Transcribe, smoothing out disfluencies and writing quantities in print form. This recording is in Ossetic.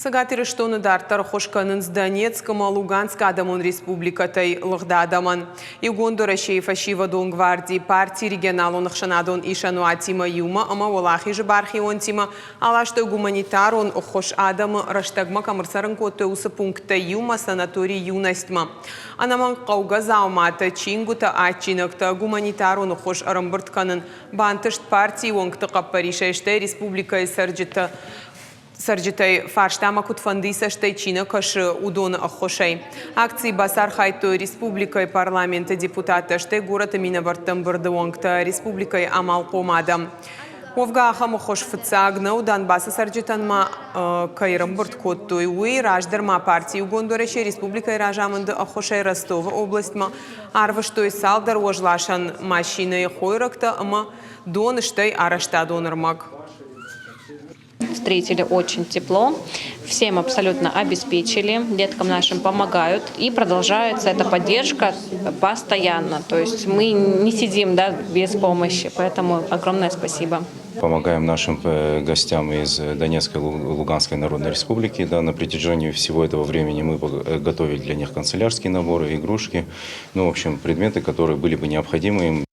Цӕгат Ирыстоны дарддӕр ӕххуыс кӕнынц Донецк ӕмӕ Луганскы адӕмон республикӕтӕй лыгъд адӕмӕн. Иугонд Уӕрӕсейы фӕсивӕдон гварди парти регионалон ӕхсӕнадон исӕнуатимӕ иумӕ ӕмӕ Уӕлахизы бархионтимӕ аластой гуманитарон ӕххуыс адӕмы рӕстӕгмӕ кӕм ӕрцӕрын кодтой, уыцы пункттӕй иумӕ санаторий Юность-мӕ. Ӕнӕмӕнг хъӕугӕ дзауматӕ, чингуытӕ, адджинӕгтӕ, гуманитарон ӕххуыс ӕрӕмбырд кӕнын бантыст партийы уӕнгты хъӕппӕрисӕй, стӕй республикӕйы цӕрджыты цӕрджытӕй фарстамӕ куыдфӕндыйы цӕстӕй чи нӕ кӕсы, уыдоны ӕххуысӕй. Акцийы бацархайдтой республикӕйы парламенты депутаттӕ, стӕй горӕты минӕвӕртты ӕмбырды уӕнгтӕ, республикӕйы амалхъом адӕм. Уӕвгӕ ахӕм ӕххуыс фыццаг нӕу, Донбассы цӕрджытӕн ма кӕй ӕрӕмбырд кодтой, уый. Раздӕр ма парти Иугонд Уӕрӕсе республикӕйы разамынды ӕххуысӕй Ростовы областмӕ арвыстой цалдӕр уӕзласӕн машинӕйы хойрӕгтӕ ӕмӕ дон, стӕй арӕзтадон ӕрмӕг. Встретили очень тепло, всем абсолютно обеспечили, деткам нашим помогают. И продолжается эта поддержка постоянно. То есть мы не сидим, да, без помощи, поэтому огромное спасибо. Помогаем нашим гостям из Донецкой и Луганской Народной Республики. Да, на протяжении всего этого времени мы готовили для них канцелярские наборы, игрушки, ну, в общем, предметы, которые были бы необходимы им.